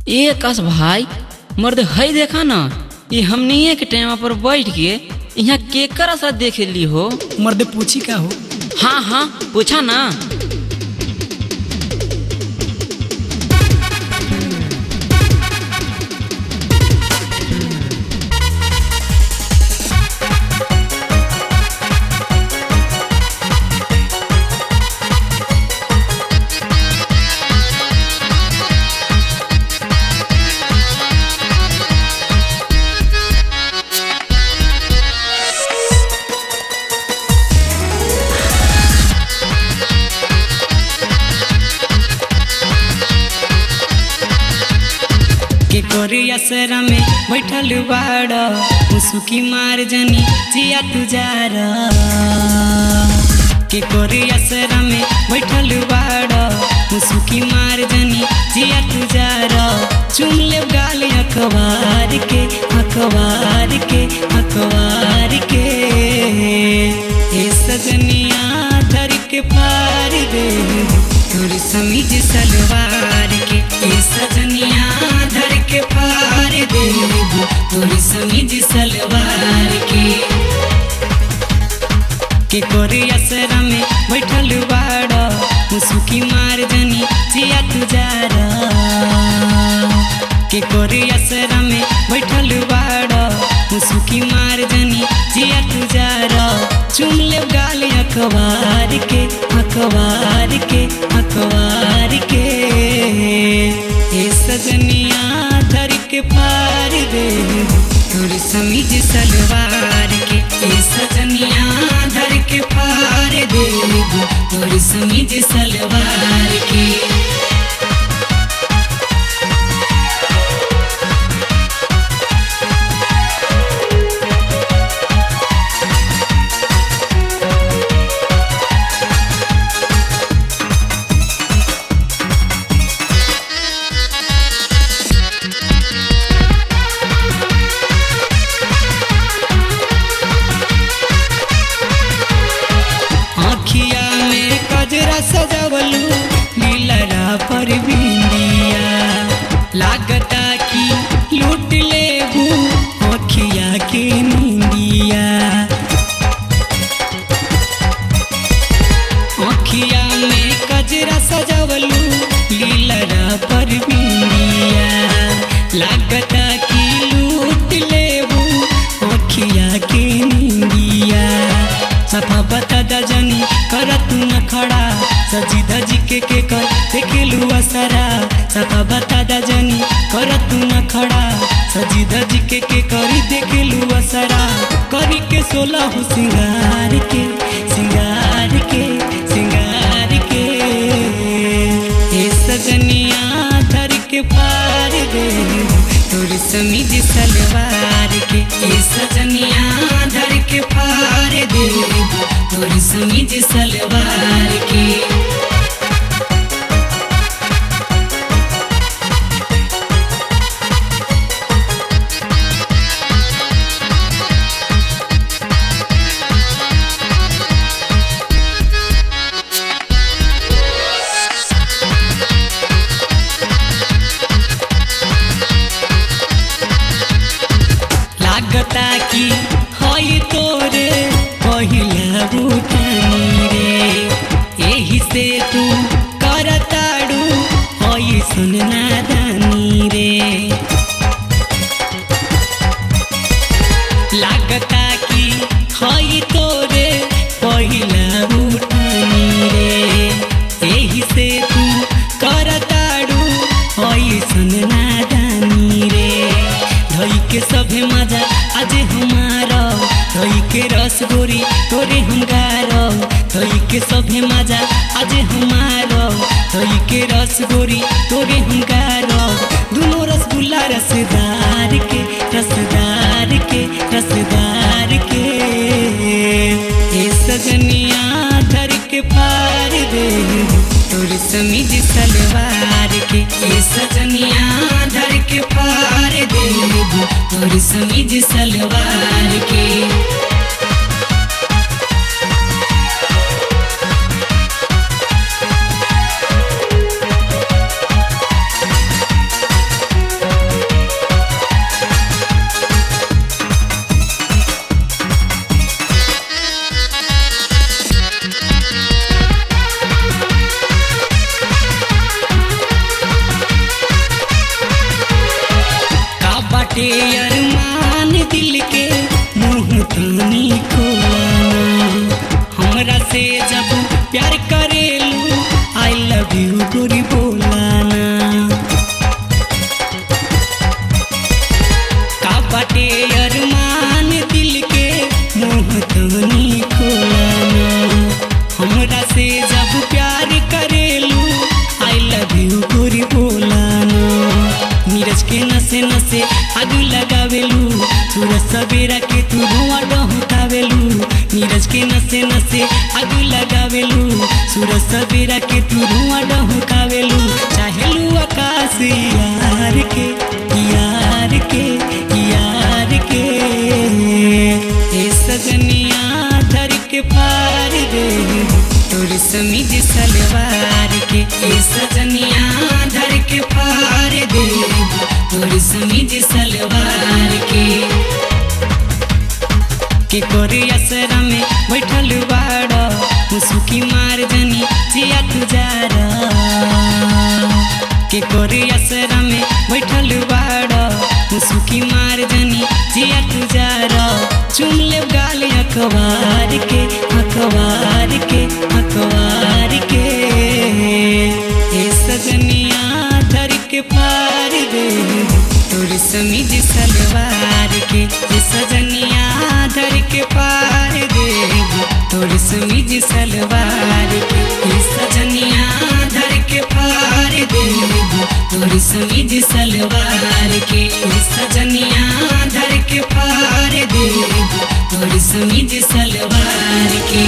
ए आकाश भाई मर्द है देखा ना, ये हमनिए के टाइम पर बैठ के यहाँ केकर असर देख ली हो। मर्द पूछी का हो? हाँ हाँ पूछा ना। के कोरी असरा में बैठल बाड़, मुसुकी मार जनी जिया तुजार। के कोरी असरा में बैठल बाड़, मुसुकी मार जनी जिया तुजार। चुम ले गाल अखबार के, अखबार के, अखबार के। ए सजनिया धर के पार दे तोर समीज सलवार के। ए सजनिया धर के पार दे तोर समीज सलवार के। के कोरी असरा में बैठल बाड़, मुसुकी मार जनी जिया तुजार। के कोरी असरा में बैठल बाड़, मुसुकी मार जनी जिया तुजार। चुम ले गाल अखबार के, अखबार के, अखबार के। ए सजनिया धर के पार दे तोर समीज सलवार के। ए सजनिया धर के पार दे तोर समीज सलवार के। आँखिया में कजरा सजावलू लीलरा पर बिंदिया, लागता कि लूट लेबू आँखिया के निंदिया। आँखिया में कजरा सजावलू लीलरा पर बिंदिया, लागता कि लूट लेबू आँखिया के निंदिया। सफा बता दजनी कर तू न खड़ा, सजी धजी के कर देखेलू असरा। सफा बता दजनी कर तू न खड़ा, सजी धजी के कर देखेलू असरा। करी के सोलह हो सिंगार के, सिंगार के, सिंगार के। ए सजनिया धर के पार दे तोर समीज सलवार के। ए सजनिया धर के पार दे तोर समीज सलवार के। लागता कि हई तोरे पहिला उठानी रे, एही से तू करताड़ू हई सुन नादानी रे। लागता कि हई तोरे पहिला उठानी रे, एही से तू करताड़ू हई सुन नादानी रे। धोई के सभे मजा आज हमारा, धोई के रस गोरी तोरे हम गारो। धोई के सभे मजा आज हमारा, धोई के रस गोरी तोरे हम गारो। दोनों रसगुल्ला रसदार के, रसदार के, रसदार के। ए सजनिया धर के पार दे तोर समीज सलवार के। ए सजनिया धर के पार दे तोर समीज सलवार के। नसे नसे आग लगावेलू, सूरज सवेरा के तू धुआं डहुकावेलू। नीरज के नसे नसे आग लगावेलू, सूरज सवेरा के तू धुआं डहुकावेलू। चाहेलू आकाश यार के, यार के, यार के। ए सजनिया धर के पार दे तोर समीज सलवार के। ए सजनिया धर के पार दे तोर समीज सलवार के। के करे असरा में बैठल बाड़, मुसुकी मार जनी जिया तुजार। के करे असरा में बैठल बाड़, मुसुकी मार जनी जिया तुजार। चुम ले गाल अखबार के, अखबार के, अखबार के। ए सजनिया धर के पार दे तोर समीज सलवार के। ए सजनिया धर के पार दे तोर समीज सलवार के। ए सजनिया धर के पार दे तोर समीज सलवार के। ए सजनिया धर के पार दे तोर समीज सलवार के।